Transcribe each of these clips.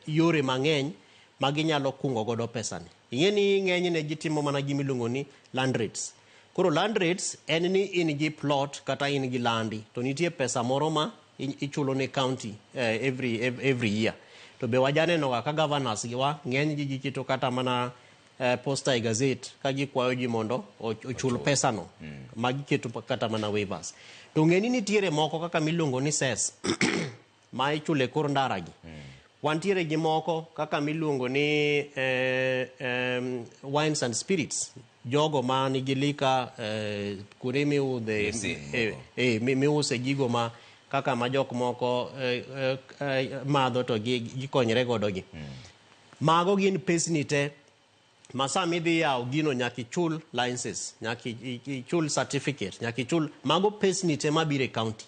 Yore mang'eny ma ginyalo kungo godo pesani. Ing'e ni ng'enyne gitimo mana gima iluongo ni land rates. Koro land rates en ni in gi plot kata in gi landi to nitie pesa moro ma ichulo ne county every year. To be wajaneno ga ka governors wa ng'eny gi giketo kata mana poster e gazette ka gikwayo ji mondo ochul pesano ma giketo kata mana waivers. To ng'e ni nitiere moko kaka miluongo ni cess ma ichulo e kor ndara gi. Wantiere gi moko kaka miluongo ni wines and spirits. Jogo ma nigi liquor kuonde miudhe miuse gigo ma kaka ma jok moko madho to gikonyre godo gi. Mago gin pesni te ma sama idhi yawo gino nyaka ichul license, nyaka ichul certificate, nyaka ichul mago pesni te mabiro e county.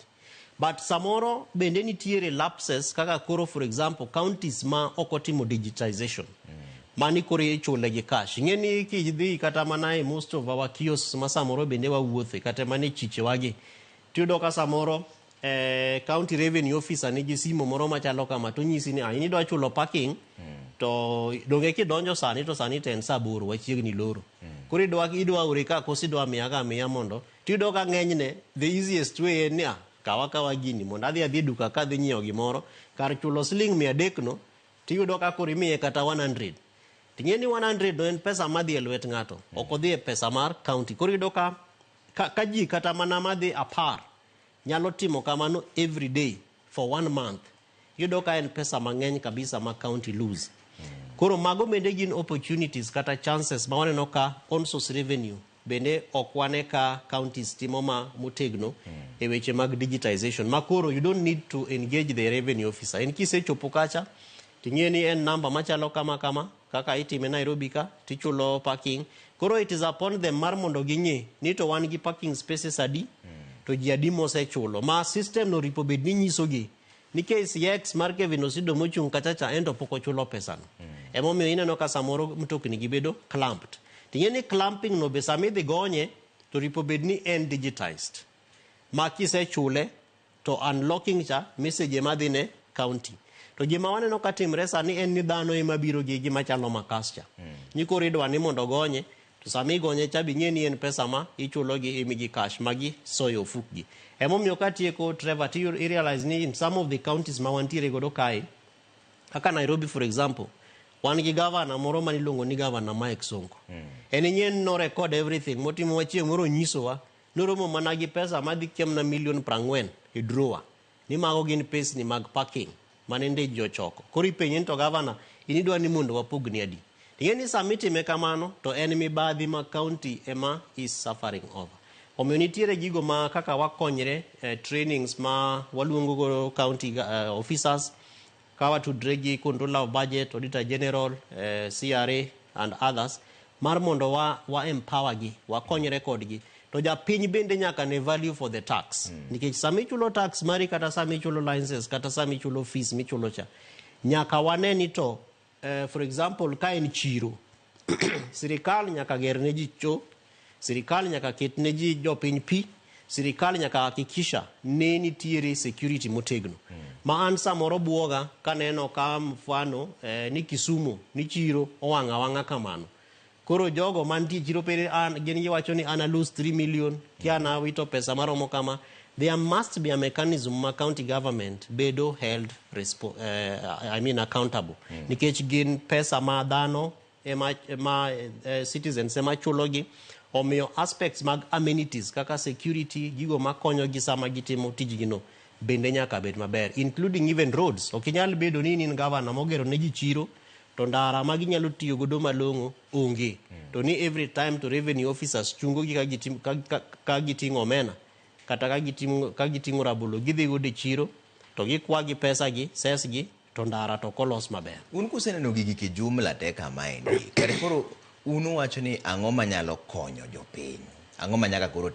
But samoro bende nitiere lapses kaka koro, for example, counties ma ok otimo digitization. Mani koro ichule gi cash. Ing'e ni kidhi kata mana e most of our kiosks ma samoro bende wawuothe kata mana e chichewagi, tiyudo ka samoro county revenue officer nigi simo moro machalo kama tonyisi ni, "Ah, in idwa chulo parking to donge kidonjo sani to sani to en saa 8, wachiegni loro. Koro idwa ore ka koso idwa miya ka miya mondo tiyudo ka ng'enyne the easiest way en ni, ah, kawa kawa gini mondo adhi e duka ka adhi nyiewo gimoro kar chulo siling 300 no." Tiyudo ka koro imiye kata 100. Ting'e ni 100 no en pesa madhi e lwet ng'ato, ok odhi e pesa mar county. Koro iyudo ka ji kata mana madhi 10 nyalo timo kamano every day for one month, iyudo ka en pesa mang'eny kabisa ma county lose. Koro mago bende gin opportunities kata chances ma waneno ka on source revenue bende ok wane ka counties timo ma motegno e weche mag digitization, ma koro you don't need to engage the revenue officer. En kisechopo kacha ting'e ni en namba machalo kama kama kaka itime Nairobi ka tichulo parking. Koro it is upon them mar mondo ging'e ni to wan gi parking spaces adi to ji adi mosechulo, ma system no ripo bed ni nyisogi ni KCX mar Kevin Osido mochung' kacha cha en to pok ochulo pesano. Emomiyo ineno ka samoro mtokni gi bedo clamped. Ting'e ni clamping no be sama idhi gonye to ripo bed ni en digitized ma kisechule to unlocking cha message ema dhi ne county. To gima waneno ka timre sani en ni dhano ema biro gi gima chalo makas cha ni koro idwa ni mondo gonye, to sama igonye cha be ing'e ni en pesa ma ichulo gi imigi cash ma gisoyo ofukgi. Emomiyo katieko, Trevor, to i realize ni in some of the counties ma wantiere godo kae kaka Nairobi, for example, wan gi gavana moro maniluongo ni Gavana Mike Sonko. En ing'e no record everything motimo. Chieng' moro onyisowa noromo mana gi pesa madhi kiamna milion 40 e drawer ni mago gin pesni mag parking mane ji ochoko. Koro ipenje ni to gavana, in idwa ni mondo wapogni adi? Ing'e ni sama itime kamano to en mibadhi ma county ema is suffering over. Omiyo nitiere gigo ma kaka wakonyre, trainings ma waluongo go county officers ka watudre gi controller of budget, auditor general, CRA and others mar mondo wa empower gi wakonyre kodgi. To japiny bende nyaka ne value for the tax nikech sama ichulo tax mari kata sama ichulo licenses kata sama ichulo fees michulo cha, nyaka wane ni to for example, ka en chiro, sirikal nyaka ger ne ji cho, sirikal nyaka ket ne ji jopiny pi, sirikal nyaka hakikisha ni nitiere security motegno. Ma an samoro buoga kaneno ka mfano ni Kisumu ni chiro owang' awang'a kamano. Koro jogo mantie chiro pere an gin giwacho ni an a lose 3 million kia an awito pesa maromo kama. There must be a mechanism ma county government bedo held I mean accountable nikech gin pesa ma dhano ema ma citizens ema chulogi. Omiyo aspects mag amenities kaka security, gigo makonyogi sama gitimo tijgino bende nyaka bed maber, including even roads. Ok inyal bedo ni in governor mogero ne ji chiro to ndara ma ginyalo tiyo godo malong'o onge, to ni every time to revenue officers chungo gi ka giting'o omena kata ka giting'o rabolo gidhi godo e chiro to gikwa gi pesa gi cess gi to ndara to ok olos maber. Un kuseneno gigi kijumla te kamaendi, kare koro un uwacho ni ang'o manyalo konyo jopiny? Ang'o ma nyaka koro